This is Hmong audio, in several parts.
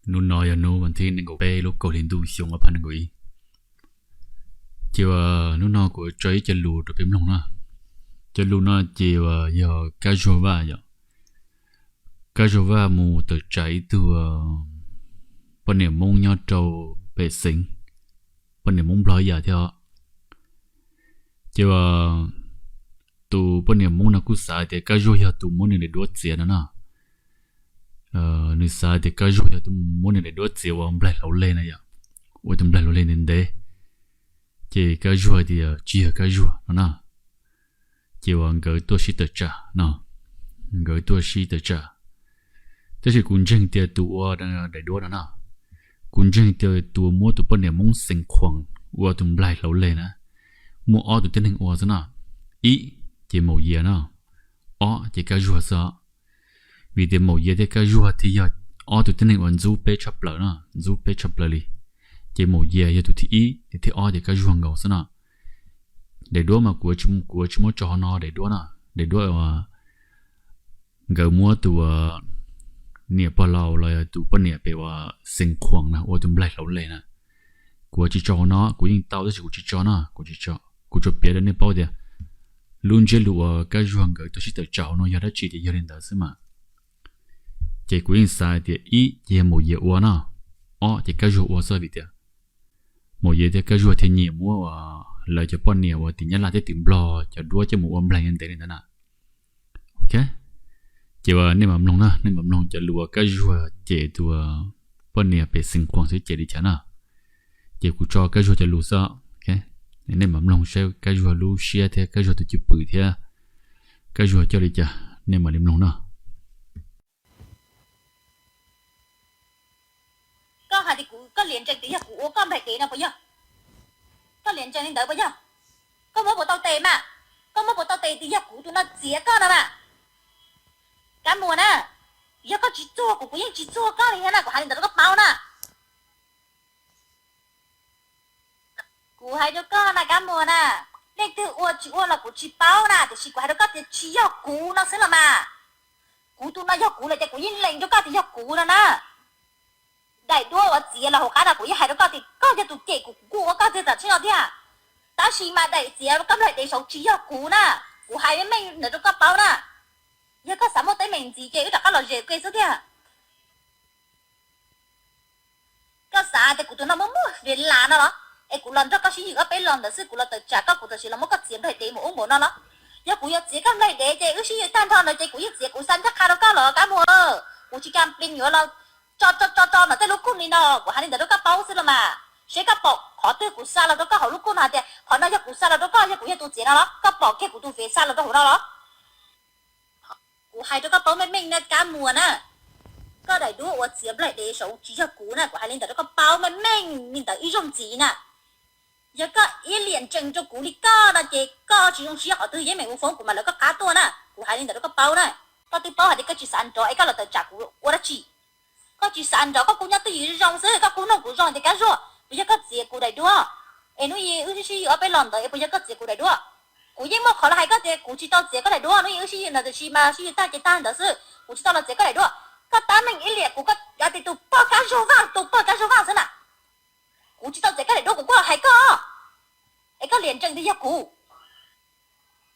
Hnub no yog hnub vas thib nees nkaum peb lub kaum hli ntuj xyoo ob phav nees nkaum ib. Ces uas hnub no kuv tso ib co lus rau peb mloog na. Cov lus no ces uas yog Kab Zuag Vaj yom. Kab Zuag Vaj mus tawm tsam ib tug poj niam Hmoob nyob rau pem xeev, poj niam Hmoob Nplog ib yam thiab os. Ces uas tus poj niam Hmoob no kuj xav tias Kab Zuag yog tus muab nws daim duab txiav no na. Nws xav tias Kab Zuag yog tus muab nws daim duab txiav ua nplaig hlauv leg na yom, ua tus nplaig hlauv leg ntev ntev. Ces Kab Zuag tias tsis yog Kab Zuag no na. Ces uas nkawd tuaj sib tawm tsam no, nkawd tuaj sib tawm tsam. Tab sis kuv ntseeg tias tus ua daim duab no na, kuv ntseeg tias tus muab tus poj niam Hmoob Xeev Khuam ua tus nplaig hlauv leg na, muaj ob tug tib neeg ua xwb na. Ib ces Maum Yias na, ob ces Kab Zuag xwb. Vim tias Maum Yias thiab Kab Zuag thiaj yog ob tug tib neeg uas ntxub peb tshaj plaws na, ntxub peb tshaj plaws li. Ces Maum Yias yog tus thib ib, thiab ob ces Kab Zuag nkaus xwb na. Daim duab mas kuv, kuv tsis muab tso hauv no daim duab na, daim duab uas nkawd muab tus niam pog laus los yog tus poj niam pem uas Xeev Khuam na ua tus nplaig hlauv leg na. Kuv tsis tso hauv no, kuv yeej tau tab sis kuv tsis tso na, kuv tsis tso. Kuv tsuas piav rau nej paub tias lub ntsiab lus uas Kab Zuag nkawd tuaj sib tawm tsam hauv no yog dab tsi ces yog li ntawd xwb mas. Ces kuv yeej xav tias ib ces yog Maum Yias ua no, ob ces Kab Zuag ua xwb vim tias Maum Yias thiab Kab Zuag thiaj nyiam muab uas lawv cov poj niam uas tim Nyab Laj thiab tim Nplog cov duab coj mus ua nplaig ntev li ntawd na. Ok, ces uas nej mam mloog na, nej mam mloog cov lus uas Kab Zuag cem tus poj niam pem Xeev Khuam xwb cem li cas na. Ces kuv tso Kab Zuag cov lus xwb, nej mam mloog saib Kab Zuag lub siab thiab Kab Zuag tus cwj pwm thiab Kab Zuag coj li cas, nej mam li mloog na. Koj hais tias kuv, koj liam ntsees tias yog kuv ua koj nplaig dev no puas yog? Koj liam ntsees li ntawd puas yog? Koj muab puas tau tes mas? Koj muab puas tau tes tias yog kuv tus no txiav koj no mas? Kab Muas na, yog koj tsis txuag kuv, kuv yeej tsis txuag koj li thiab na, kuv hais li ntawd rau koj paub na. Kuv hais rau koj na Kab Muas na, leej twg ua tsis ua los kuv tsis paub na, tiam sis kuv hais rau koj tias tsis yog kuv no xwb los mas. Kuv tus no yog kuv lawm ces kuv yeej lees rau koj tias yog kuv no na. Daim duab uas txiav los hauv qab no kuv yeej hais rau koj tias koj yog tus cem kuv, kuv kuj ua koj tiag tam sim no tiag. Tab sis mas daim txiav koj nplaig dev saud tsis yog kuv na. Kuv hais meej meej ntawd rau koj paub na. Yog koj xav muaj teeb meem ntxiv ces wb rov qab los zem ke xwb tiag. Koj xav tias kuv tus no muaj muaj vim las no los es kuv los nrog koj sib yws ob peb los ntawd xwb, kuv los tawm tsam koj, kuv tam sim los muab koj txiav nplaig dev mus ub npaum no los? Yog kuv yuav txiav koj nplaig dev ces wb sib yws tag nrho ntawd ces kuv yeej txiav kuv xa ncaj qha rau koj los Kab Muas. Kuv tsis kam plis yuav los tso tso tso tso ntawm tej lub kuj li no, kuv hais li ntawd rau koj paub xwb los mas. Seb koj pom qhov twg kuv xa los rau koj hauv lub kuj no hais tias qhov no yog kuv xa los rau koj, yog kuv yog tus txiav no los? Koj pom kiag kuv tus fev xa los rau hauv no los? Kuv hais rau koj paub meej meej na Kab Muas na, koj daim duab uas txiav nplaig dev saud tsis yog kuv na, kuv hais li ntawd rau koj paub meej meej li ntawd ib zaug ntxiv na. Yog koj ib liam ntsees rau kuv li koj no ces koj tsis zoo siab qhov twg yeej meem mus foob kuv mam lawv koj qab tuaj na, kuv hais li ntawd rau koj paub na. Koj twb paub hais tias koj tsis xav nrov es koj los tawm tsam kuv ua dab tsi? Koj tsis xav nrov, koj kuj nyob twj ywm zoo xwb, koj kuj nug kuv zoo tias Kab Zuag, puas yog koj txiav kuv daim duab? Es hnub ib wb sib yws ob peb los ntawd es puas yog koj txiav kuv daim duab? Kuv yeej muaj qhov los hais koj tias kuv tsis tau txiav koj daim duab, hnub ib wb sib yws ntawd tiam sis mas sib yws tag ces tag ntawd xwb, kuv tsis tau los txiav koj daim duab. Koj tab meeg ib liam kuv, koj hais tias tus pog Kab Zuag Vaj, tus pog Kab Zuag Vaj xwb na. Kuv tsis tau txiav koj daim duab kuv kuj los hais koj, es koj liam ntsees tias yog kuv.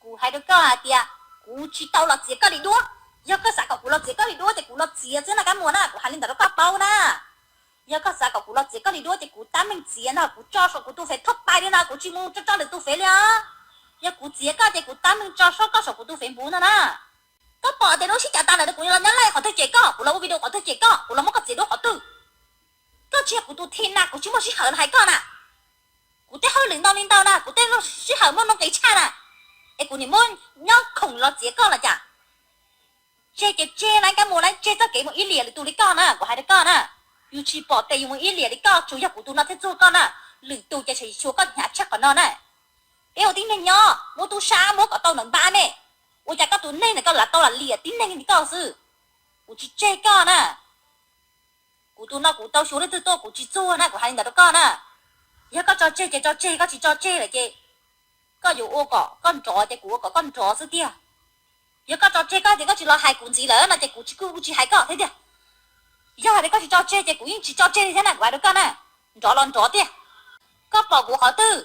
Kuv hais rau koj hais tias kuv tsis tau los txiav koj li duab. Yog koj xav kom kuv los txiav koj li duab ces kuv los txiav xwb na Kab Muas na, kuv hais li ntawd rau koj paub na. Yog koj xav kom kuv los txiav koj li duab ces kuv tab meeg txiav no, kuv tso saum kuv tus fev thoob pais li no, kuv tsis mus tso tso lwm tus fev li os. Yog kuv txiav koj ces kuv tab meeg tso saum koj saum kuv tus fev npuv no na. Koj pom tias lub sib cav tas ntawd kuv los nyob live qhov twg cem koj, kuv los ua video qhov twg cem koj, kuv los muab koj txiav duab qhov twg? Koj tsis yog kuv tus thim na, kuv tsis muaj sij hawm los hais koj na. Kuv tej hauj lwm ntau li ntau na, kuv tej sij hawm muaj nuj nqis tshaj na, es kuv niam muab nyob khoom los txiav koj los cas? Tseg ces tseg na Kab Muas na, tseg txoj kev mus ib liam lwm tus li koj na, kuv hais rau koj na. Yus tsis pom tes yus mus ib liam li koj, tsuas yog kuv tus no thiaj txuag koj na. Lwm tus ces tseem xyuas koj hnyav tshaj qhov no na. Peb ua tib neeg nyob muab tub sab muab kom tau ntawm npab me. Ua cas koj tus neeg ntawd koj lam tau lam liam tib neeg li koj xwb? Kuv tsis tseg koj na. Kuv tus no kuv tau xyuas leej twg tuaj kuv tsis txuag na, kuv hais li ntawd rau koj na. Yog koj tso tseg ces tso tseg, koj tsis tso tseg lawm ces koj yuav ua kom koj nrov ces kuv ua kom koj nrov xwb tiag. Yog koj tso tseg koj tias koj tsis los hais kuv ntxiv lawm no ces kuv tsis kuj tsis hais koj thiab tiag. Yog hais tias koj tsis tso tseg ces kuv yeej tsis tso tseg li thiab na, kuv hais rau koj na. Nrov los nrov tiag. Koj pom kuv qhov twg?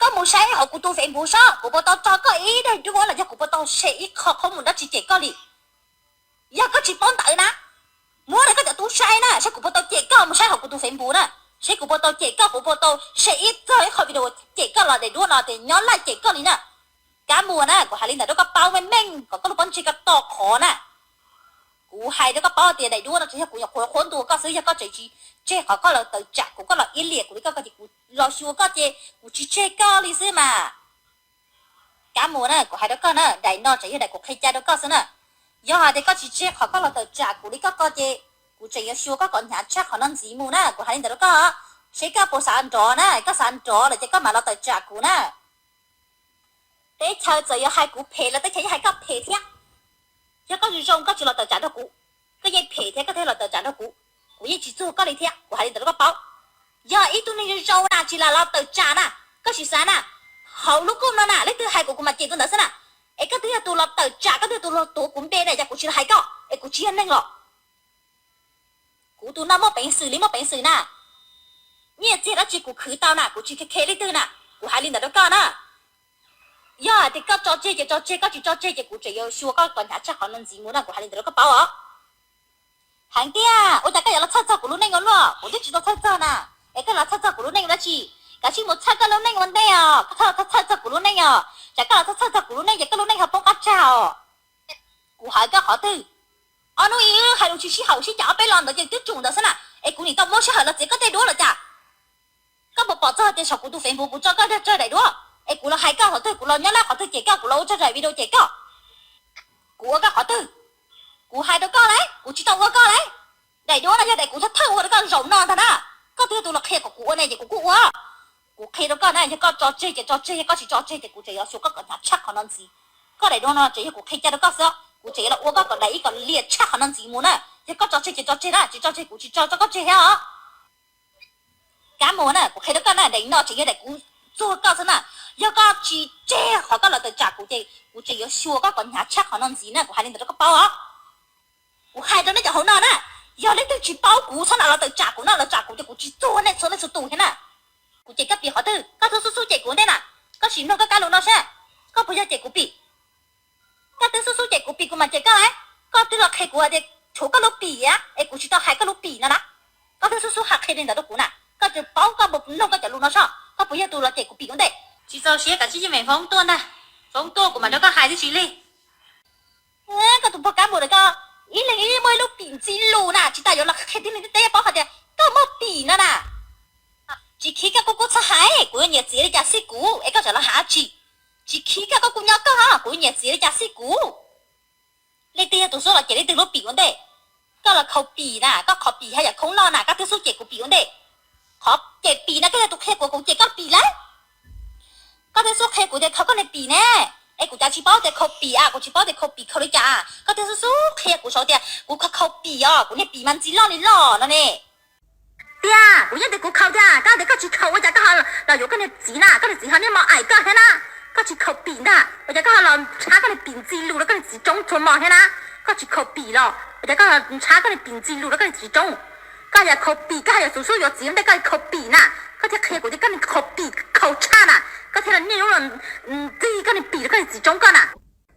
Koj mus saib hauv kuv tus Facebook saib kuv puas tau tso koj ib daim duab los yog kuv puas tau share ib qho qhob mus dab tsi cem koj li. Yog koj tsis paub ntawd na, muab rau koj cov tub saib na, saib kuv puas tau cem koj, mus saib hauv kuv tus Facebook na, saib kuv puas tau cem koj, kuv puas tau share ib txog ib qho video cem koj los daim duab no tias nyob laj cem koj li na. Kab Muas na, kuv hais li ntawd rau koj paub meej meej kom koj lub pob ntseg koj to qhov na. Kuv hais rau koj paub tias daim duab no tsis yog kuv nyuam qhuav qhuab ntuas koj xwb, yog koj tseem tsis tseg qhov koj los tawm tsam kuv, koj los iab liam kuv li koj, koj ces kuv los xyuas koj ces kuv tsis tseg koj li xwb mas. Kab Muas na, kuv hais rau koj na, daim no tseem yog daim kuv qhia cai rau koj xwb na. Yog hais tias koj tsis tseg qhov koj los tawm tsam kuv li koj ko ces kuv tseem yuav xyuas koj kom hnyav tshaj qhov no ntxiv mus na, kuv hais li ntawd rau koj. Seb koj puas xav nrov na, koj xav nrov lawm ces koj mam los tawm tsam kuv na. Teb chaws txawm yuav hais kuv phem los teb chaws yeej hais koj phem thiab. Yog koj zoo zoo koj tsis los tawm tsam rau kuv, koj yeej phem thiab koj thiaj los tawm tsam rau kuv. Kuv yeej tsis txuag koj li thiab, kuv hais li ntawd rau koj paub. Yog ib tug neeg zoo zoo na tsis lam los tawm tsam na, koj sim xav na, hauv lub koj no na leej twg hais kuv kuv mam cem tus ntawd xwb na. Es koj twb yog tus los tawm tsam, koj twb yog tus los tuav kuv npe na, yog kuv tsis los hais koj es kuv tsis yog neeg los. Kuv tus no muaj peev xwm li muaj peev xwm na. Nyiaj txiag dab tsi kuv khwv tau na, kuv tsis khe khe leej twg na, kuv hais li ntawd rau koj na. Yog hais tias koj tso tseg ces tso tseg, koj tsis tso tseg ces kuv tseem yuav xyuas koj kom hnyav tshaj qhov no ntxiv mus na, kuv hais li ntawd rau koj paub os. Heev tiag, ua cas koj yuav los txhawj txog kuv lub neej ua luaj? Kuv twb tsis tau txhawj txog na. Es koj los txhawj txog kuv lub neej ua dab tsi? Kav tsij mus txhawj koj lub neej ua ntej os, koj txhawj txhawj txog kuv lub neej os. Tsam koj los txhawj txog kuv lub neej ces koj lub neej ho poob qab tsag os. Kuv hais koj qhov twg? Ob hnub ib hais lus tsis sib haum sib cav, ob peb lo ntawd ces twb tsum ntawd xwb na. Es kuv nim tau muab sij hawm los txiav koj tej duab los cas? Koj puas pom txog tias saum kuv tus Facebook kuv tso koj tsawg daim duab? Es kuv los hais koj qhov twg, kuv los nyob laj qhov twg cem koj, kuv los ua tsawg daim video cem koj? Kuv ua koj qhov twg? Kuv hais rau koj lauj, kuv tsis tau ua koj lauj. Daim duab no yog daim kuv thawj thawj ua rau koj zaum no ntag na. Koj twb yog tus los qhia kom kuv ua ne ces kuv kuj ua. Kuv qhia rau koj na, yog koj tso tseg ces tso tseg, yog koj tsis tso tseg ces kuv tseem yuav xyuas koj kom hnyav tshaj qhov no ntxiv. Koj daim duab no tseem yog kuv qhia cai rau koj xwb, kuv tseem yuav los ua koj kom daim ib kom liam tshaj qhov no ntxiv mus na. Yog koj tso tseg ces tso tseg na, tsis tso tseg kuv tsis tso tso koj tseg thiab os. Kab Muas na, kuv qhia rau koj na, daim no tseem yog daim kuv txuag koj xwb na. Yog koj tsis tseg qhov koj los tawm tsam kuv ces kuv tseem yuav xyuas koj kom hnyav tshaj qhov no ntxiv na, kuv hais li ntawd rau koj paub os. Kuv hais rau nej cov hauv no na, yog leej twg tsis paub kuv txhob lam los tawm tsam kuv no, los tsam kuv ces kuv tsis txuag nej txhua leej txhua tus thiab na. Kuv cem koj pim qhov twg? Koj twb xub xub cem kuv ua ntej na. Koj sim mloog koj kab lus no saib, koj puas yog cem kuv pim? Koj twb xub xub cem kuv pim kuv mam cem koj lauj. Koj twb los qhia kuv hais tias tshuav koj lub pim es kuv tsis tau hais koj lub pim no na. Koj twb xub xub hais qhia li ntawd rau kuv na, koj tsis paub, koj puas mloog koj cov lus no saib, koj puas yog tus los cem kuv pim ua ntej? Tsis txaus siab kav tsij yeej meem foob tuaj ntag, foob tuaj kuv mam nrog koj hais tib si li. Koj tus pog Kab Muas ntawm koj, ib leeg ib muaj ib lub pim ntxi lus na, tsis tas yuav los qhia tib neeg teb paub hais tias koj muaj pim no na. Tsis khib koj kuj kuj txhob hais, kuv yuav nyiam txiv li cas xij kuv es koj tseem los hais dab tsi? Tsis khib koj kuj kuj nyob koj, kuv yuav nyiam txiv li cas xij kuv. Leej twg yog tus xub los cem leej twg lub pim ua ntej? Koj los khaus pim na, koj qhov pim haj yam khoob loj na, koj twb xub cem kuv pim ua ntej. Qhov cem pim na koj yog tus qhia kuv, kuv cem koj pim lauj. Koj twb xub qhia kuv tias khaus koj niag pim ne, es kuv cas tsis paub tias khaus pim a, kuv tsis paub tias khaus pim khaus li cas. Koj twb xub xub qhia kuv saud tias kuv khaus khaus pim os, kuv niag pim mas ntxi loj li loj no ne. Tiag, kuv yeej tias kuv khaus tiag, koj tias koj tsis khaus ua cas koj ho los yuav koj niag txiv na, koj niag txiv ho niaj hmo aim koj thiab na. Koj tsis khaus pim ntag ua cas koj ho los ntshab koj niag pim ntxi lus rau koj niag txiv tsoob txhua hmo thiab na. Koj tsis khaus pim los ua cas koj ho ntshab koj niag pim ntxi lus rau koj niag txiv tsoob? Koj yog khaus pim, koj haj yam xub xub yuav txiv ua ntej koj khaus pim na. Koj thiaj qhia kuv tias koj niag khaus pim khaus tshaj na, koj thiaj li niaj hnub los ntxig koj niag pim rau koj niag txiv tsoob koj na.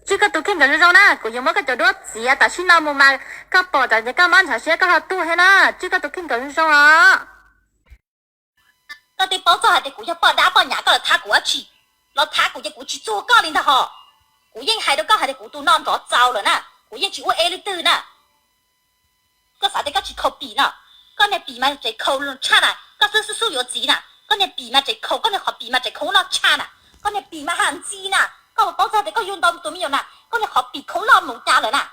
Tswj koj tus kheej kom zoo zoo na, kuv yuav muab koj cov duab txiav tam sim no mus mas koj pom tas ces koj mob ntshav siab koj ho tuag thiab na, tswj koj tus kheej kom zoo zoo os. Koj twb paub txog hais tias kuv yog poj dab poj nyav, koj los thab kuv dab tsi? Los thab kuv ces kuv tsis txuag koj li ntag hos. Kuv yeej hais rau koj hais tias kuv tus no nrov txaus lawm na, kuv yeej tsis ua eb leej twg na. Koj xav tias koj tsis khaus pim no, koj niag pim mas tseem khaus tshaj na, koj twb xub xub yuav txiv na, koj niag pim mas tseem khaus, koj niag qhov pim mas tseem khaus loj tshaj na, koj niag pim mas haj ntxi na, koj puas paub txog tias koj yug ntau tus me nyuam na, koj niag qhov pim khaus loj mus cas lawm na.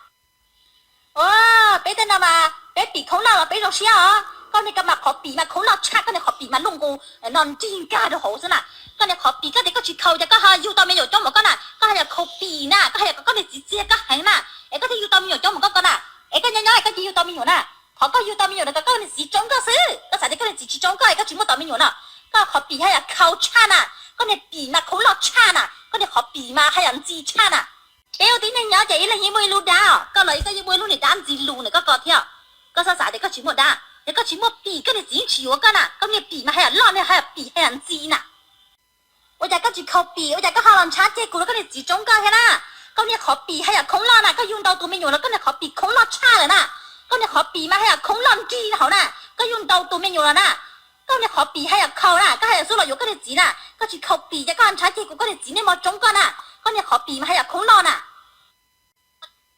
Peb tej no mas peb pim khaus loj los peb zoo siab os, koj niag koj mas qhov pim mas khaus loj tshaj, koj niag qhov pim mas luj nqus no nrig nkag rau hauv xwb na. Koj niag qhov pim koj tias koj tsis khaus ces koj ho yug tau me nyuam coob npaum koj na, koj haj yam khaus pim na, koj haj yam kom koj niag txiv txiag koj heev na, es koj thiaj yug tau me nyuam coob npaum koj ko na. Es koj nyob nyob es koj cia yug tau me nyuam na, qhov koj yug tau me nyuam rau koj niag txiv tsoob koj xwb, koj xav tias koj niag txiv tsis tsoob koj es koj tsis muaj tau me nyuam no. Koj qhov pim haj yam khaus tshaj na, koj niag pim mas khaus loj tshaj na, koj niag qhov pim mas haj yam ntxi tshaj na. Peb ua tib neeg nyob ces ib leeg yeej muaj ib lub dab, koj los koj yeej muaj ib lub niag dab ntxi lus ntawm koj ko thiab. Koj xav xav tias koj tsis muaj dab, yog koj tsis muaj pim koj niag txiv yeej tsis yuav koj na. Koj niag pim mas haj yam loj ne, haj yam pim haj yam ntxim na. Ua cas koj tsis khaus pim, ua cas koj ho los ntshav ceg kuv los koj niag txiv tsoob koj thiab na? Koj niag qhov pim haj yam khoob loj na, koj yug ntau tus me nyuam los koj niag qhov pim khoob loj tshaj lawm na. Koj niag qhov pim mas haj yam khoob loj nrig hauv na, koj yug ntau tus me nyuam los na. Koj niag qhov pim haj yam khaus na, koj haj yam xub los yuav koj niag txiv na. Koj tsis khaus pim ces koj ntshav ceg kuv, koj niag txiv niaj hmo tsoob koj na. Koj niag qhov pim mas haj yam khoob loj na.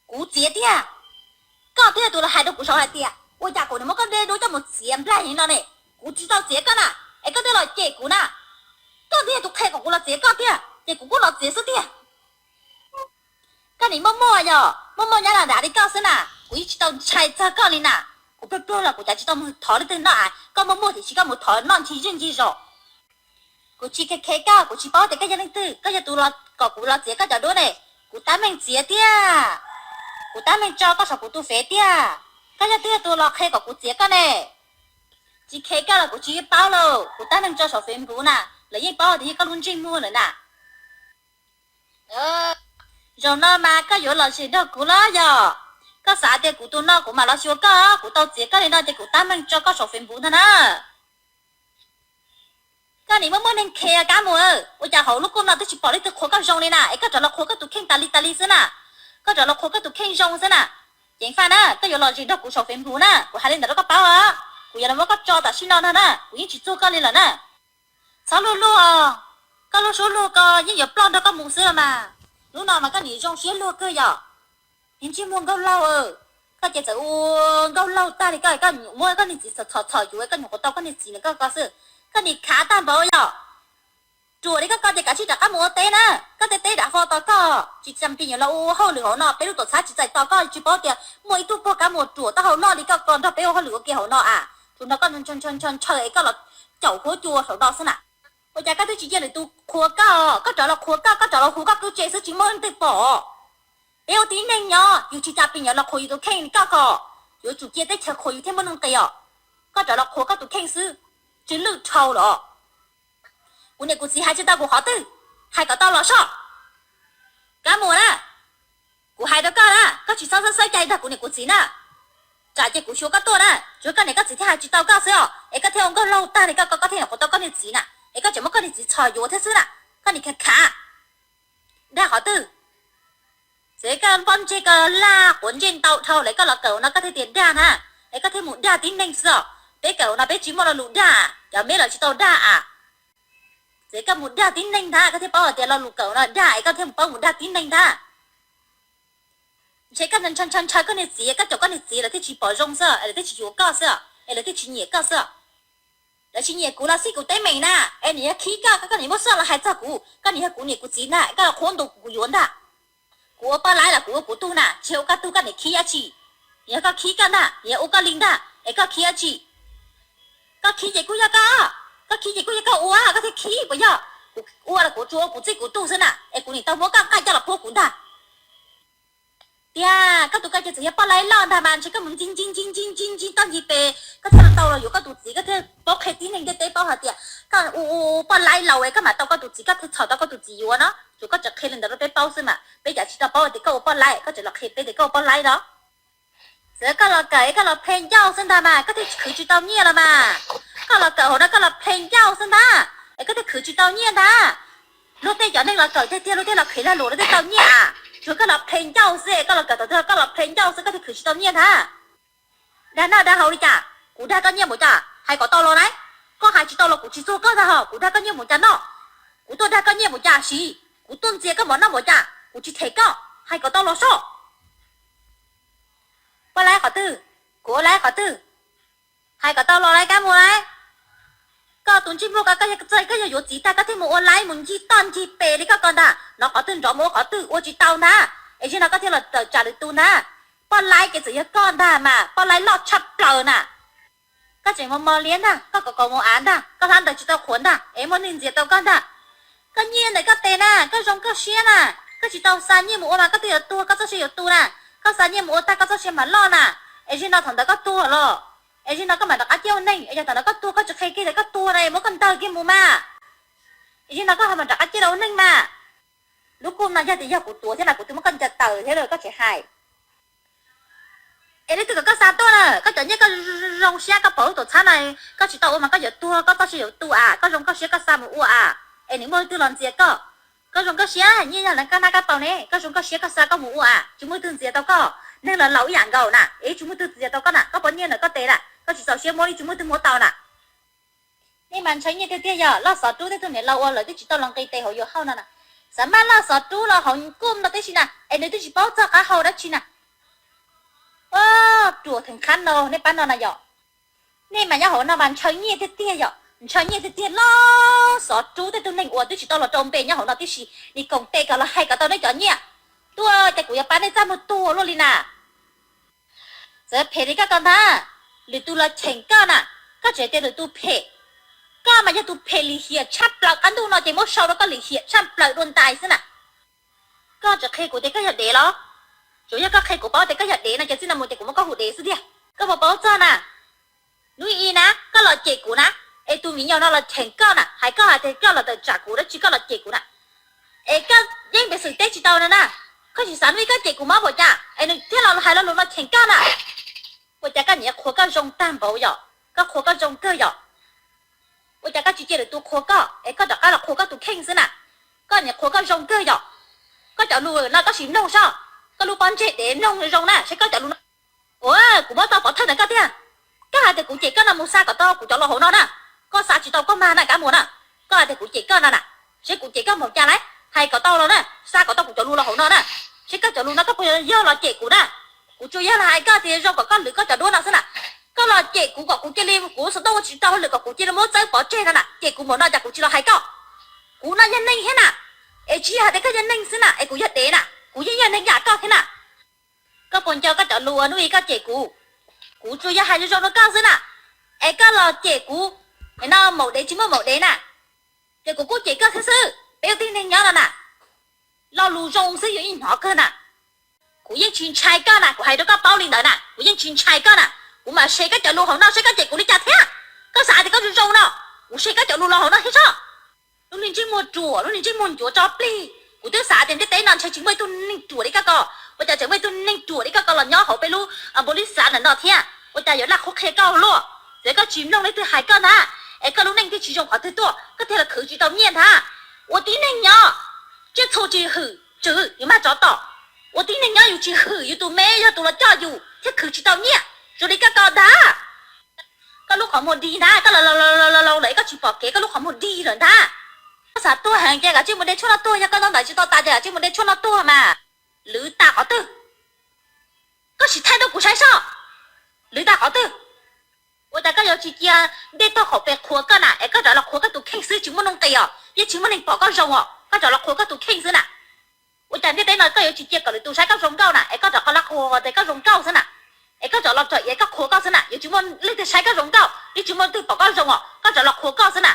Kuv txiav tiag. Koj twb yog tus los hais rau kuv saud hais tias ua cas kuv niam muab koj dej dub coj mus txiav nplaig li no ne. Kuv tsis tau txiav koj na, es koj twb los cem kuv na. Koj twb yog tus qhia kom kuv los txiav koj tiag, ces kuv kuj los txiav xwb tiag. Koj niam muaj muaj yog muaj muaj nyob nram nram li koj xwb na, kuv yeej tsis tau ntshai txog koj li na. Kuv pluag pluag los kuv cas tsis tau mus thov leej twg noj, koj muaj muaj tiam sis koj mus thov noj ncig zej ncig zos. Kuv tsis khe khe koj, kuv tsis paub tias koj yog leej twg, koj yog tus los kom kuv los txiav koj cov duab ne. Kuv tab meeg txiav tiag, kuv tab meeg tso koj saum kuv tus fev tiag. Koj yog twg yog tus los qhia kom kuv txiav koj ne? Tsis khe koj los kuv tsis paub lauj, kuv tab meeg tso saum Facebook na, lawv yeej paub tias yog koj lub ntsej muag lawm na. Zaum no mas koj yuav lom zem nrog kuv los yog? Koj xav tias kuv tus no kuv mam los xyuas koj, kuv tau txiav koj li no ces kuv tab meeg tso koj saum Facebook ntag na. Koj nim muaj muaj neeg khe Kab Mus, ua cas hauv lub koj no twb tsis pom leej twg qhuas koj zoo li na, es koj rov los qhuas koj tus kheej tas li tas li xwb na. Koj rov los qhuas koj tus kheej zoo xwb na. Ceev faj na, koj yuav lom zem nrog kuv saum Facebook na, kuv hais li ntawd rau koj paub os. Kuv yuav los muab koj tso tam sim no ntag na, kuv yeej tsis txuag koj li lawm na. Txhob luag luag, koj lub suab luag ko yeej yuav ploj nrog koj mus xwb los mas. Hnub no mas koj nim zoo siab luag kawg yom. Niag ntsej muag Nkauj Laug, koj ces txawm ua Nkauj Laug tag li koj, koj muab koj niag txiv txhom txhom yuav, koj nyuam qhuav tau koj niag txiv ntawm koj ko xwb. Koj nim khav tag npaum yom. Ruam li koj ko ces kav tsij rov qab mus ua teb na. Koj tej teb dav fo tos koj, tsis tas pis nyuam los ua hauj lwm hauv no, peb lub tuam txhab tsis txais tos koj, tsis paub tias muaj ib tug pog Kab Mus ruam taub hau loj li koj ko nrog peb ua hauj lwm ua ke hauv no a. Thaum no koj ntshaw ntshaw ntshaw es koj los caum huab cua saum no xwb na. Ua cas koj twb tsis cia lwm tus qhuas koj, koj rov los qhuas koj, koj rov los hu koj kwv tsev xwb tsis muaj leej twg pom. Peb ua tib neeg nyob, yus tsis tas pis nyuam los qhuas yus tus kheej li koj ko. Yuav tsum cia teb chaws qhuas yus thiaj muaj nuj nqis os. Koj rov los qhuas koj tus kheej xwb, tsw lwj dhau los. Kuv niam kuv txiv hais tsis tau kuv qhov twg, hais kom tau los soj. Kab Mus na, kuv hais rau koj na, koj tsis txhob xav xav cai nrog kuv niam kuv txiv na. Tsam ces kuv xyuas koj tuaj na, tsuav koj niam koj txiv thiaj hais tsis tau koj xwb os, es koj thiaj ua Nkauj Laug tag li koj ko, koj thiaj nyuam qhuav tau koj niag txiv na, es koj tseem muab koj niag txiv txhos yuav thiab xwb na. Koj nim khav khav dag qhov twg? Txawm koj pob ntseg ko laj quav ntsej ntau dhau lawm koj los kawm no koj thiaj tias dag na, es koj thiaj mus dag tib neeg xwb os. Peb kawm no peb tsis muaj lo lus dag, cov me lawv tsis tau dag a. Txawm koj mus dag tib neeg ntag koj thiaj paub hais tias lo lus kawm no dag es koj thiaj mus paub mus dag tib neeg ntag. Ntshe koj ntshaw ntshaw ntshaw koj niag txiv, koj caum koj niag txiv lawv thiaj tsis pom zoo xwb, es lawv thiaj tsis yuav koj xwb, es lawv thiaj tsis nyiam koj xwb. Lawv tsis nyiam kuv los xij kuv teeb meem na, es nim yog khib koj, koj nim muab xoj los hais txog kuv, koj nim yog kuv niam kuv txiv ntag, koj los qhuab ntuas kuv yuav ntag. Kuv ua poj laib los kuv ua kuv tug na, tsis yog ua koj tug, koj nim khib dab tsi? Nim yog koj khib koj ntag, nim yog ua koj li ntag es koj khib dab tsi? Koj khib ces kuj yog koj, koj khib ces kuj yog koj ua, koj thiaj khib puas yog? Kuv ua los kuv tsuas ua kuv txij kuv tug xwb na, es kuv nim tau muab koj nqaij coj los pub kuv ntag. Tiag, koj tus ko ces txawm yog poj laib loj ntag mas ntshe koj mus ncig ncig ncig ncig ncig ncig toj ncig pes, koj thiaj tau los yuav koj tus txiv, koj thiaj paub qhia tib neeg ntiaj teb paub hais tias koj ua ua poj laib laus es koj mam tau koj tus txiv, koj thiaj txhom tau koj tus txiv yuav no. Tsuas koj tseem qhia li ntawd rau peb paub xwb mas peb cas tsis tau paub tias koj ua poj laib, koj tseem los qhia peb tias koj ua poj laib no. Txawm koj los kawm es koj los phe ncauj xwb ntag mas koj thiaj khwv tsis tau nyiaj los mas. Koj los kawm hauv no koj los phe ncauj xwb ntag es koj thiaj khwv tsis tau nyiaj ntag. Luag tej cov neeg los kawm tiag tiag luag thiaj los qhia lag luam luag thiaj tau nyiaj a. Tsuas koj los phe ncauj xwb es koj los kawm thaum twg koj los phe ncauj xwb koj thiaj khwv tsis tau nyiaj ntag. Dag noj dag haus li cas? Kuv dag koj nyiaj npaum cas hais kom tau los na. Koj hais tsis tau los kuv tsis txuag koj ntag hos, kuv dag koj nyiaj npaum cas noj? Kuv tuaj dag koj nyiaj npaum cas siv? Kuv tuaj ntxias koj mov noj npaum cas? Kuv tsis them koj, hais kom tau los soj. Poj laib qhov twg? Kuv ua laib qhov twg? Hais kom tau los lawm Kab Mus lawm. Koj tus ntsej muag ko koj yog txawj koj yog yuav txiv tag koj thiaj mus ua laib mus ncig toj ncig pes li koj ko ntag, hnov qhov twg nrov mus ua qhov twg, ua tsis tau ntag. Es zaum no koj thiaj los tawm tsam lwm tus ntag. Poj laib ces txawm yog koj ntag mas, poj laib loj tshaj plaws na. Koj tseem mos mos liab ntag, koj kaus kaus mos av ntag, koj hlab ntaws tsis tau qhuav ntag es muaj neeg ntxias tau koj ntag. Koj nyiaj ntawm koj tes na, koj zoo koj siab na, koj tsis tau xa nyiaj mus ua mas koj twb yuav tuag, koj txoj sia yuav tu na. Koj xa nyiaj mus ua tag koj txoj sia mam loj na. Es zaum no thaum ntawd koj tuag los? Es zaum no koj mam rov qab ciaj ua neeg, es yog thaum ntawd koj tuag koj tsis qhia kiag tias koj tuag na es muab koj ntaug kiag mus mas. Es zaum no koj ho mam rov qab ciaj los ua neeg mas. Lub koj no yog tias yog kuv tuav thiab no kuv twb muab koj ncaws tawm thiab los koj tseem hais. Es leej twg kom koj xa tuaj na? Koj cov nyiaj koj zoo siab koj pom lub tuam txhab na, koj tsis tau ua mas koj yuav tuag, koj txoj sia yuav tu a, koj zoo koj siab koj xa mus ua a. Es nws muaj leej twg los ntxias koj? Koj zoo koj siab, nyiaj yog lawv koj nab koj tau ne, koj zoo koj siab koj xa koj mus ua a, tsis muaj leej twg ntxias tau koj. Neeg los laus ib yam nkaus na, es tsis muaj leej twg ntxias tau koj na, koj pov nyiaj ntawm koj tes na, koj tsis txaus siab muab li tsis muaj leej twg muab tau na. Nej mas ntshaw nyiaj tiag tiag yog loj xov rub tej tug niam laus uas lawv twb tsis tau los nqis tes hauv yuav hauj no na. Xav maj loj xov rub los hauv kuj no tib si na, es nws twb tsis paub txog qab hau dab tsi na. Ruam theem qhab no nej pab no na yom. Nej mas nyob hauv no mas ntshaw nyiaj tiag tiag yom, ntshaw nyiaj tiag tiag loj xov rub tej tug neeg uas twb tsis tau los rau npe nyob hauv no tib si, nim koom tes kom los hais kom tau nej cov nyiaj. Tuaj ces kuv yuav pab nej txaj muag tuag luaj li na. Txawm phem li koj ko ntag, lwm tus los cheem koj na, koj tseem tias lwm tus phem. Koj mas yog tus phem lim hiam tshaj plaws qab ntuj no ces muab sau rau koj lim hiam tshaj plaws dua ntais xwb na. Koj tseem qhia kuv tias koj yog dev los? Tsuas yog koj qhia kuv paub tias koj yog dev no ces txij no mus ces kuv muab koj hu dev xwb tiag. Koj puas paub txog na? Hnub ib na koj los cem kuv na, es tus viv ncaus no los cheem koj na, hais koj hais tias koj los tawm tsam kuv dab tsi koj los cem kuv na. Es koj yeej peev xwm teb tsis tau no na, koj tsis xav hnub ib koj cem kuv mob puas cas es nws thiaj los hais lo lus no cheem koj na. Ua cas koj niam qhuas koj zoo tag npaum yom, koj qhuas koj zoo kawg yom. Ua cas koj tsis cia lwm tus qhuas koj es koj rov qab los qhuas koj tus kheej xwb na? Koj niam qhuas koj zoo kawg yom. Koj cov lus no koj sim mloog soj, koj lub pob ntseg dev mloog zoo na, saib koj cov lus no. Ua kuv muab tau pov thawj ntawm koj tiag. Koj hais tias kuv cem koj no mus xa kom tau kuv cov lus hauv no na. Koj xa tsis tau koj mag na Kab Muas na. Koj hais tias kuv cem koj no na, saib kuv cem koj npaum cas lawm, hais kom tau los na, xa kom tau kuv cov lus los hauv no na. Saib koj cov lus no koj puas yog los cem kuv na? Kuv tsuas yog los hais koj tias zoo kom koj lwm koj cov duab no xwb na. Koj los cem kuv kom kuv cia li, kuv xov tooj ua tsis tau hauj lwm kom kuv cia li muab txawb pov tseg no na, cem kuv npaum no cas kuv tsis los hais koj? Kuv no yog neeg thiab na, es tsis yog hais tias koj yog neeg xwb na, es kuv yog dev na, kuv yeej yog neeg yam koj thiab na. Koj puas nco koj cov lus uas hnub ib koj cem kuv? Kuv tsuas yog hais zoo zoo rau koj xwb na, es koj los cem kuv, no maum dev tsis muaj maum dev na, ces kuv kuj cem koj thiab xwb. Peb ua tib neeg nyob no na, lo lus zoo xwb yus yeej hnov kawg na. Kuv yeej tsis ntshai koj na, kuv hais rau koj paub li ntawd na, kuv yeej tsis ntshai koj na. Kuv mam saib koj cov lus hauv no saib koj cem kuv li cas thiab. Koj xav tias koj zoo zoo no, kuv saib koj cov lus los hauv no thiab tso. Lub niag ntsej muag ruam, lub niag ntsej muag ncuav tso plig. Kuv twb xav tias ntiaj teb no ntshe tsis muaj ib tug neeg ruam li koj ko, ua cas tseem muaj ib tug neeg ruam li koj ko los nyob hauv peb lub npaum li xav ntawm no thiab. Ua cas yuav laj qhuab qhia koj luaj? Txawm koj tsis mloog leej twg hais koj ntag, es koj lub neej thiaj tsis zoo qhov twg tuaj, koj thiaj los khwv tsis tau nyiaj ntag. Ua tib neeg nyob, tsiaj txhu tsis hwm tswv yus mag tsov tom. Ua tib neeg nyob yus tsis hwm yus tus me yog tus los coj yus thiaj khwv tsis tau nyiaj, zoo li koj ko ntag. Koj lub qhov muag dig ntag, koj los laus lawm koj tsis pom kev, koj lub qhov muag dig lawm ntag. Koj xav tuag heev ces kav tsij mus de tshuaj noj tuag, yog koj ntaub ntawv tsis tau tas ces kav tsij mus de tshuaj noj tuag mas. Lwv tas qhov twg? Koj sim thaij rau kuv saib soj. Lwv tas qhov twg? Ua cas koj yuav tsis cia ntiaj teb tog qhaum pes qhuas koj na, es koj rov los qhuas koj tus kheej xwb, tsis muaj nuj nqis os, yeej tsis muaj neeg pom koj zoo os, koj rov los qhuas koj tus kheej xwb na. Ua cas ntiaj teb no koj yuav tsis cia kom lwm tus saib koj zoo nkauj na, es koj rov qab los qhuas tias koj zoo nkauj xwb na, es koj rov los tsom iav koj qhuas koj xwb na, yuav tsis muaj leej twg saib koj zoo nkauj, yeej tsis muaj leej twg pom koj zoo os, koj rov los qhuas koj xwb na.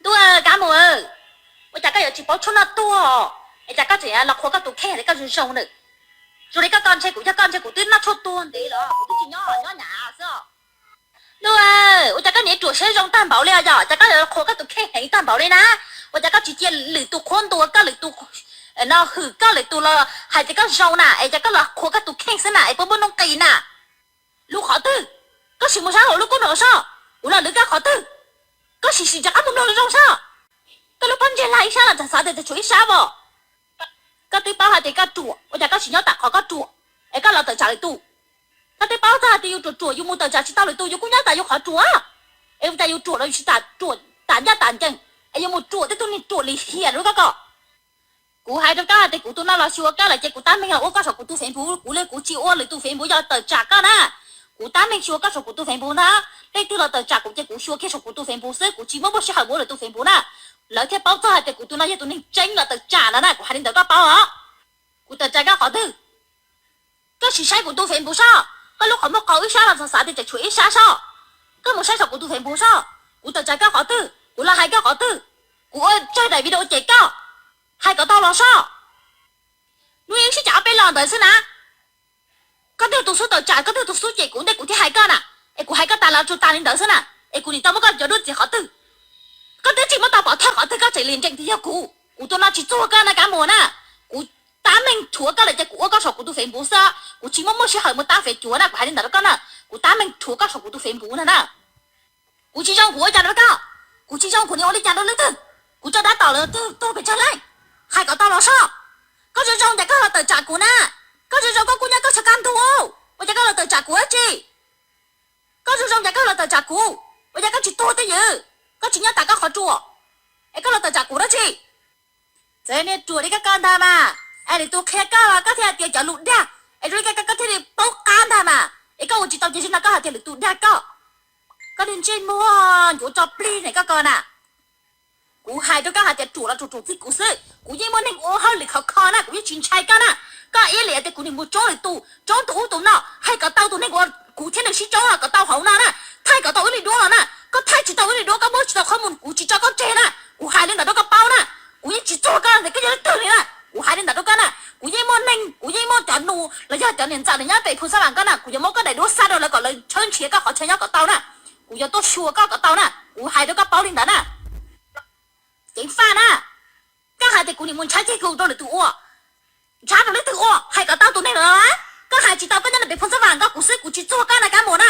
Ntuj, Kab Muas, ua cas koj yuav tsis paub tshuaj noj tuag, es cas koj tseem los qhuas koj tus kheej tias koj zoo zoo na? Zoo li koj ko ntshe kuv yog koj ntshe kuv twb noj tshuaj tuag ntev los kuv twb tsis nyob, nyob nyav xwb. Ntuj, ua cas koj niam ruam siab zoo tag npaum li os, yog cas koj yuav qhuas koj tus kheej heev tag npaum li na? Ua cas koj tsis cia lwm tus qhuab ntuas koj, lwm tus no hwm koj, lwm tus los hais tias koj zoo na, es cas koj los qhuas koj tus kheej xwb na, es puas muaj nuj nqis na? Lwv qhov twg? Koj sim mus saib hauv lub kub no soj, kuv los lwv koj qhov twg? Koj sim sim rov qab mus mloog zoo soj. Koj lub pob ntseg lag ib sab los txog xav tias tshuav ib sab os. Koj twb paub hais tias koj ruam, ua cas koj tsis nyob tam qhov koj ruam, es koj los tawm tsam lwm tus? Koj twb paub txog hais tias yus ruam ruam yus mus tawm tsam tsis tau lwm tus, yus kuj nyob tam yus qhov ruam, es ua cas yus ruam los yus tsis tam ruam tam ncaj tam ncees, es yuav mus ruam tej tug neeg ruam lim hiam li koj ko. Kuv hais rau koj hais tias kuv tus no los xyuas koj lawm ces kuv tab meeg los ua koj saum kuv tus Facebook, kuv li kuv tsis ua lwm tus Facebook yog tawm tsam koj na. Kuv tab meeg xyuas koj saum kuv tus Facebook ntag, leej twg los tawm tsam kuv ces kuv xyuas kiag saum kuv tus Facebook xwb, kuv tsis muaj muaj sij hawm mus ua lwm tus Facebook na. Lawv thiaj paub txog hais tias kuv tus no yog tus neeg tseeb los tawm tsam no na, kuv hais li ntawd koj paub os. Kuv tawm tsam koj qhov twg? Koj sim saib kuv tus Facebook soj, koj lub qhov muag qau ib sab los txog xav tias tseem tshuav ib sab soj. Koj mus saib saum kuv tus Facebook soj, kuv tawm tsam koj qhov twg, kuv los hais koj qhov twg, kuv ua tsawg daim video cem koj, hais kom tau los soj. Hnub ib sib cav ob peb los ntawd xwb na. Koj twb tus xub tawm tsam, koj twb tus xub cem kuv ntej kuv thiaj hais koj na. Es kuv hais koj tas los tsuas tas li ntawd xwb na, es kuv nim tau muab koj cov duab txiav qhov twg? Koj twb tsis muab tau pov thawj qhov twg koj tseem liam nreem tias yog kuv. Kuv tus no tsis txuag koj na Kab Muas na. Kuv tab meeg rhuav koj lawm ces kuv ua koj saum kuv tus Facebook xwb, kuv tsis muaj muaj sij hawm mus tab Facebook na, kuv hais li ntawd rau koj na. Kuv tab meeg rhuav koj saum kuv tus Facebook na na. Kuv tsis zoo kuv ua cas rau koj, kuv tsis zoo kuv niam ua li cas rau leej twg, kuv tso dab tom lawv tuag pes tsawg leej, hais kom tau los soj. Koj zoo zoo ces koj los tawm tsam kuv na, koj zoo zoo koj kuj nyob koj txhua kab ntug, ua cas koj los tawm tsam kuv dab tsi? Koj zoo zoo ces koj los tawm tsam kuv, ua cas koj tsis tuag twj ywm, koj tsis nyob tas koj qhov ruam, es koj los tawm tsam kuv dab tsi? Txawm niag ruam li koj ko ntag mas, es lwm tus qhia koj los koj thiaj hais tias cov lus dag, es zoo li koj ko koj thiaj li paub qab ntag mas, es koj ua tsis tau ces zoo no koj hais tias lwm tus dag koj. Koj niag ntsej muag ncuav tso plig ne koj ko na. Kuv hais rau koj hais tias ruam los ruam ruam txij kuv xwb, kuv yeej muaj neeg ua hauj lwm khov kho na, kuv yeej tsis ntshai koj na. Koj ib leeg tias kuv niam mus tsoob lwm tus, tsoob tus ub tus no, hais kom tau tus neeg uas kuv thiab nws sib tsoob los kom tau hauv no na, thaij kom tau wb li duab los na. Koj thaij tsis tau wb li duab, koj muab tsis tau qhov mus, kuv tsis tso koj tseg na. Kuv hais li ntawd rau koj paub na. Kuv yeej tsis txuag koj tias koj yog leej twg li na. Kuv hais li ntawd rau koj na, kuv yeej muaj neeg, kuv yeej muaj cov nus los yog cov niam ntxawm nws nyob pem Phu Xab Vam koj na, kuv yuav muab koj daim duab xa rau lawv kom lawv tshawb nrhiav koj qhov chaw nyob kom tau na. Kuv yuav tuaj xyuas koj kom tau na, kuv hais rau koj paub li ntawd na. Ceev faj na, koj hais tias kuv niam mus ntshaib ceg kug rau lwm tus ua, ntshaib rau leej twg ua, hais kom tau tus neeg lawm. Koj hais tsis tau, koj nyob pem Phu Xab Vam koj, kuv xwb kuv tsis txuag koj na Kab Muas na.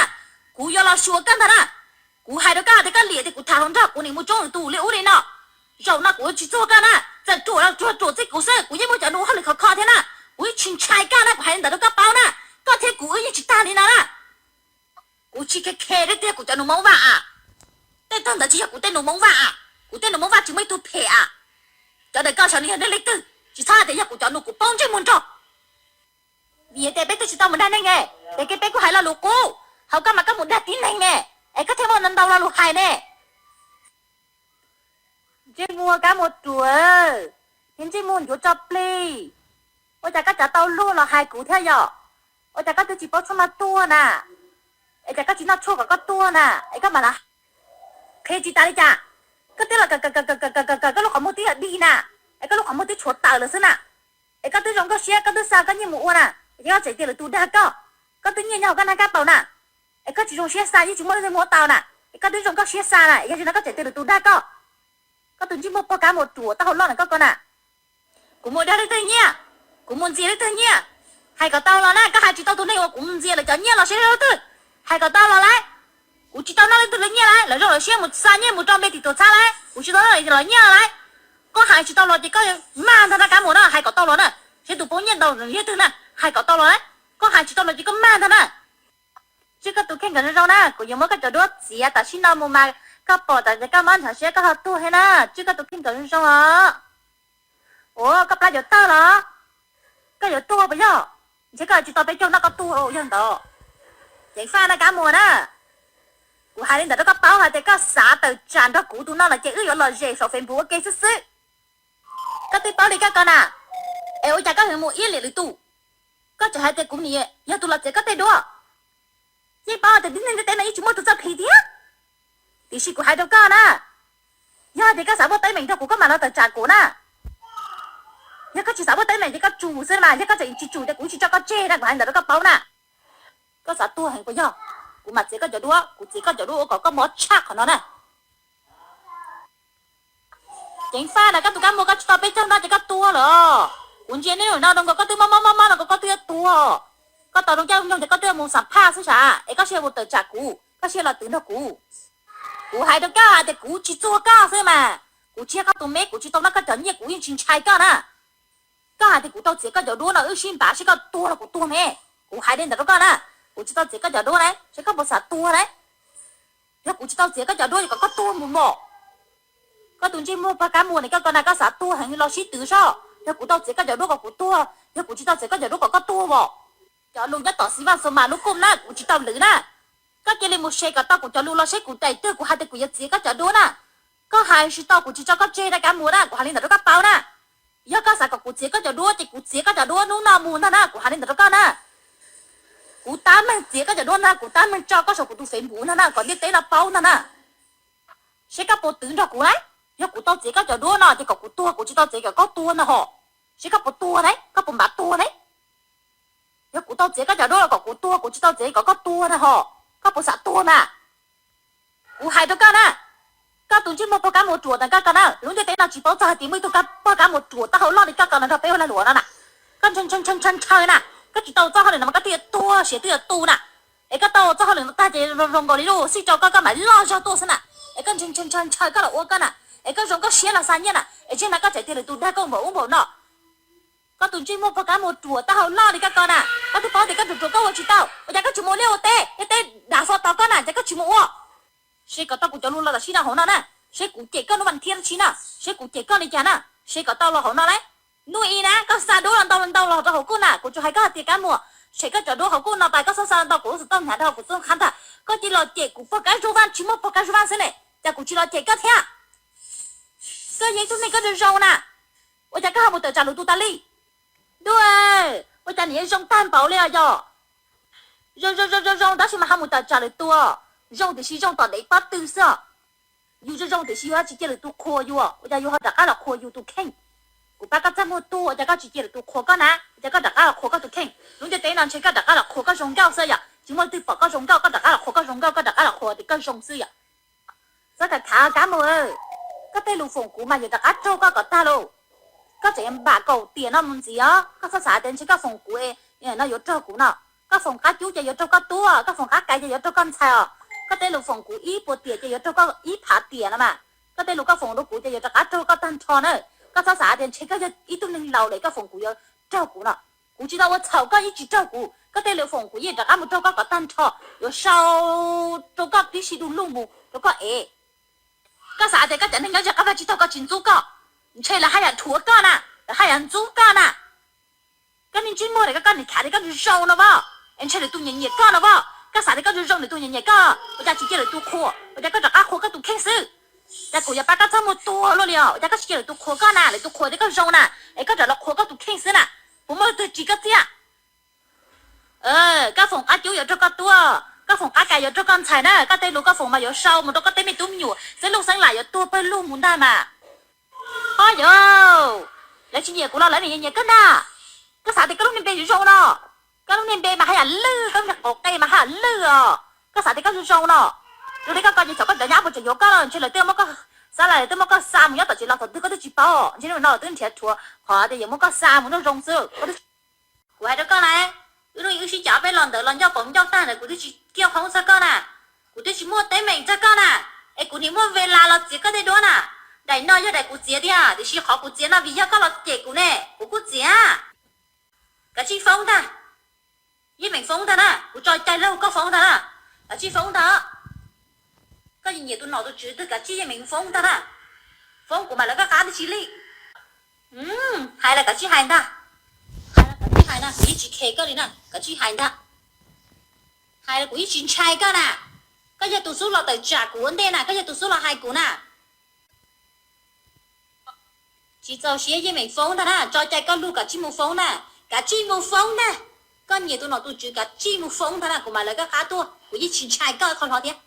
Kuv yuav los xyuas koj ntag na. Kuv hais rau koj tias koj liam tias kuv tham hluas nraug, kuv niam mus tsoob lwm tus li ub li no. Zaum no kuv tsis txuag koj na, txawm ruam los ruam ruam txij kuv xwb, kuv yeej muaj cov nus hauj lwm khov kho thiab na. Kuv yeej tsis ntshai koj na, kuv hais li ntawd rau koj paub na. Koj thiab kuv wb yeej tsis tag li no na. Kuv tsis khe khe thiab tiag, kuv cov nus Hmoob Vaj a, tej tag ntawd tsis yog kuv tej nus Hmoob Vaj a, kuv tej nus Hmoob Vaj tsis muaj ib tug phem a. Cov ntawm koj saib nws yog neeg leej twg, tsis txhob hais tias yog kuv cov nus, kuv poob ntsej muag nrog. Vim tias peb twb tsis tau mus dag neeg, ces peb kuj hais lo lus qub, hauv koj mas koj mus dag tib neeg ne, es koj thiaj muaj ntau lo lus hais ne. Ntsej muag Kab Muas ruam, niag ntsej muag ncuav tso plig. Ua cas koj cov tau luag los hais kuv thiab yom? Ua cas koj twb tsis paub tshuaj mas tuag na? Es cas koj tsis noj tshuaj kom koj tuag na? Es koj mam li qhia tsis tas li cas? Koj twb los kawm kawm kawm kawm kawm kawm kawm koj lub qhov muag twb yog dig na, es koj lub qhov muag twb tshuav taws lawm xwb na. Es koj twb zoo nkauj siab koj twb xa koj nyiaj mus ua na, es koj tseem tias lwm tus dag koj. Koj twb nyiaj nyob hauv koj nab kab paus na, es koj tsis zoo siab xa, yeej tsis muaj leej twg muab tau na, es koj twb zoo nkauj siab xa na, es yog li no koj tseem tias lwm tus dag koj. Koj tus ntsej muag pog Kab Muas ruam, taub hau loj na koj ko na. Kuv mus dag leej twg nyiaj? Kuv mus ntxias leej twg nyiaj? Hais kom tau los na, koj hais tsis tau tus neeg uas kuv mus ntxias lawv cov nyiaj los seb leej twg. Hais kom tau los lauj. Kuv tsis tau noj leej twg li nyiaj lauj, lawv zoo lawv siab mus xa nyiaj mus rau npe tim tuam txhab lauj, kuv tsis tau noj lawv nyiaj los lauj. Koj hais tsis tau los ces koj mag ntag na Kab Muas na, hais kom tau los na. Seb tus poob nyiaj ntau leej twg na, hais kom tau los lauj. Koj hais tsis tau los ces koj mag ntag na. Tswj koj tus kheej kom zoo zoo na, kuv yuav muab koj cov duab txiav tam sim no mus mas koj pom tas ces koj mob ntshav siab koj ho tuag thiab na. Tswj koj tus kheej kom zoo zoo os. Ua koj plab yuav tawg los? Koj yuav tuag puas yog? Ntshe koj tsis tau peb caug no koj tuag yog ntawd. Ceev faj na Kab Muas na. Kuv hais li ntawd rau koj paub hais tias koj xav tawm tsam nrog kuv tus no los ces wb yuav lom zem saum Facebook ua ke xwb xwb. Koj twb paub li koj ko na, es ua cas koj mus iab liam lwm tus? Koj tseem hais tias kuv niam yog tus los txiav koj tej duab. Yeej paub tias tib neeg ntiaj teb no yeej tsis muaj tus txawj plhis tiag. Tiam sis kuv hais rau koj na, yog tias koj xav muaj teeb meem nrog kuv koj mam los tawm tsam kuv na. Yog koj tsis xav muaj teeb meem ces koj tsum xwb mas, yog koj tseem tsis tsum ces kuv tsis tso koj tseg na, kuv hais ntawd rau koj paub na. Koj xav tuag heev puas yog? Kuv mam txiav koj cov duab, kuv txiav koj cov duab ua kom koj mob tshaj qhov no na. Ceev faj na, koj tus Kab Muas koj tsis tau peb caug no ces koj tuag lawm. Kuv ntsia nej no zoo nkaus koj twb mob mob mob mob no koj twb yuav tuag. Koj tau zoo caij zoo nyoog ces koj twb mus xam phaj xwb sav, es koj sia mus tawm tsam kuv, koj sia los twv nrog kuv. Kuv hais rau koj hais tias kuv tsis txuag koj xwb mas, kuv tsis yog koj tus me, kuv tsis tau noj koj cov nyiaj, kuv yeej tsis ntshai koj na. Koj hais tias kuv tau txiav koj cov duab no wb sib npav seb koj tuag los kuv tuag me. Kuv hais li ntawd rau koj na, kuv tsis tau txiav koj cov duab na, seb koj puas xav tuag na. Yog kuv tsis tau txiav koj cov duab ces kom koj tuag mus mog. Koj tus ntsej muag pog Kab Muas ne, koj ko na koj xav tuag heev los sib twv soj. Yog kuv tau txiav koj cov duab kom kuv tuag, yog kuv tsis tau txiav koj cov duab kom koj tuag mog. Cov lus nyob tom Xiv Vaj Xos Mas lub koom na kuv tsis tau lwv na. Koj cia li mus share kom tau kuv cov lus los seb kuv daim twg kuv hais tias kuv yuav txiav koj cov duab na. Koj hais tsis tau kuv tsis tso koj tseg na Kab Muas na, kuv hais li ntawd rau koj paub na. Yog koj xav kom kuv txiav koj cov duab ces kuv txiav koj cov duab hnub no mus ntag na, kuv hais li ntawd rau koj na. Kuv tab meeg txiav koj cov duab ntag, kuv tab meeg tso koj saum kuv tus Facebook ntag na, kom ntiaj teb no paub ntag na. Seb koj puas twv nrog kuv lauj. Yog kuv tau txiav koj cov duab no ces kom kuv tuag, kuv tsis tau txiav kom koj tuag ntag hos. Seb koj puas tuag ne, koj puas npav tuag ne? Yog kuv tau txiav koj cov duab los kom kuv tuag, kuv tsis tau txiav kom koj tuag ntag hos, koj puas xav tuag na? Kuv hais rau koj na, koj tus ntsej muag pog Kab Muas ruam ntawm koj ko na, lub ntiaj teb no tsis paub txog hais tias muaj ib tug pog Kab Muas ruam taub hau loj li koj ko no nrog peb ua lag luam no na. Koj ntshaw ntshaw ntshaw ntshaw na, koj tsis tau txoj hauj lwm no mas koj twb yuav tuag siav twb yuav tu na. Es koj tau txoj hauj lwm no tag ces zoo nkaus li lub sib rau koj, koj mam loj zog tuaj xwb na. Es koj ntshaw ntshaw ntshaw ntshaw koj los ua koj na. Es koj zoo koj siab los xa nyiaj na, es tseg mas koj tseem tias lwm tus dag koj npaum ub npaum no. Koj tus ntsej muag pog kab muag ruam taub hau loj li koj ko na, koj twb paub tias koj ruam ruam koj ua tsis tau, ua cas koj tsis mus liaj ua teb, tej teb dav fo tos koj na, cas koj tsis mus ua? Seb kom tau kuv cov lus los tam sim no hauv no na, seb kuv cem koj hnub vas thiab tsi na, seb kuv cem koj li cas na, seb kom tau los hauv no lauj. Hnub ib na koj xa duab los ntau los ntau los rau hauv kuj na, kuv tsuas hais koj hais tias kab muag, tshem koj cov duab hauv kuj no tas koj txhob xa los ntau, kuv lub xov tooj hnav rau hauv kuv txoj qab ntag. Koj cia li los cem kuv pog kab zoo vaj tsis muaj pog kab zoo vaj xwb ne, cas kuv tsis los cem koj thiab? Koj yog ib tug neeg koj zoo zoo na, ua cas koj ho mus tawm tsam lwm tus tas li? Duab, ua cas nws yuav zoo tag npaum li os yog? Zoo zoo zoo zoo zoo tab sis mas ho mus tawm tsam lwm tus, zoo tiam sis zoo tom ntev pob tw xwb os. Yus zoo zoo tiam sis yus ho tsis cia lwm tus qhuas yus, ua cas yus ho rov qab los qhuas yus tus kheej? Kuv pab koj txaj muag tuag ua cas koj tsis cia lwm tus qhuas koj na, ua cas koj rov qab los qhuas koj tus kheej? Lub ntiaj teb no ntshe koj rov qab los qhuas koj zoo nkauj xwb yom, tsis muaj leej twg pom koj zoo nkauj, koj rov qab los qhuas koj zoo nkauj, koj rov qab los qhuas tias koj zoo xwb yom. Txhob khav khav kab muag, koj tej lus foom kuv mas yuav rov qab raug koj kom tag lauj. Koj tseem npam kaum tiam no mus ntxiv os, koj txhob xav tias ntshe koj foom kuv no yuav raug kuv no. Koj foom qab cub ces yuav raug koj tuag, koj foom qab kais ces yuav raug koj ntxhais os. Koj tej lus foom kuv ib puas tiam ces yuav raug koj ib phav tiam no mas. Koj tej lus koj foom rau kuv ces yuav rov qab raug koj tag nrho na. Koj txhob xav tias ntshe koj yog ib tug neeg laus lawm koj foom kuv yuav raug kuv no. Kuv tsis tau ua txhaum koj yeej tsis raug kuv, koj tej lus foom kuv yeej rov qab mus raug koj kom tag nrho, yuav sau rau koj tib si du lug mus rau koj ev. Koj xav tias koj cov neeg nyob ze qab vaj tsis taug koj tsis ntxub koj, ntshe lawv haj yam dhuav koj na, lawv haj yam ntxub koj na. Koj niag ntsej muag es koj niag khav tias koj zoo zoo no as, es ntshe lwm tus nyiam nyiam koj no as. Koj xav tias koj zoo zoo lwm tus nyiam nyiam koj, ua cas tsis cia lwm tus qhuas, ua cas koj rov qab qhuas koj tus kheej xwb? Cas kuv yuav pab koj txaj muag tuag luaj li os, ua cas koj tsis cia lwm tus qhuas koj na, lwm tus qhuas tias koj zoo na, es koj rov los qhuas koj tus kheej xwb na. Puas muaj leej twg ris koj txiaj? Koj foom qab cub yuav raug koj tuag, koj foom qab kais yuav raug koj ntxhais na, koj tej lus koj foom mas yuav sau mus rau koj tej me tub me nyuam, xeeb lug xeeb lam yuav tuag pawg lug mus ntag mas. Ho yog lawv tsis nyiam kuv los lawv nyiam nyiam koj ntag. Koj xav tias koj lub niag npe zoo zoo no, koj lub niag npe mas haj yam lwj, koj lub niag qauv qe mas haj yam lwj os. Koj xav tias koj zoo zoo no, zoo li koj ko ces thaum koj cov nyab puas tseem yuav koj los ntshe lawv twb muab koj xa, lawv twb muab koj xa mus nyob tom tsev los thaum twg koj twb tsis paub, ntshe hnub no lawv twb nrhiav rhuav qhov tias yuav muab koj xa mus nrog zoo xwb. Kuv hais rau koj na, wb hnub wb sib cav peb los ntawd los ncauj paus ncauj tag ntawd kuv twb tsis kiaj qhoob txog koj na, kuv twb tsis muaj teeb meem txog koj na, es kuv nim muaj ves las los txiav koj tej duab na. Daim no yog daim kuv txiav tiag, tiam sis qhov kuv txiav no vim yog koj los cem kuv ne, kuv kuj txiav. Kav tsij foob ntag, yeej meem foob ntag na, kuv tso cai laug koj foob ntag na, kav tsij foob ntag. Koj nyiam tus nom tus tswv twg kav tsij yeej meem foob ntag na, foob kuv mam lawv koj qab tib si li. Hais los kav tsij hais ntag, hais los kav tsij hais na, kuv yeej tsis khes koj li na, kav tsij hais ntag. Hais los kuv yeej tsis ntshai koj na, koj yog tus xub los tawm tsam kuv ua ntej na, koj yog tus xub los hais kuv na. Tsis txaus siab yeej meem foob ntag na, tso cai koj lug kav tsij mus foob na, kav tsij mus foob ntag. Koj nyiam tus nom tus tswv kav tsij mus foob ntag na, kuv mam lawv koj qab tuaj, kuv yeej tsis ntshai koj qhov hlo thiab.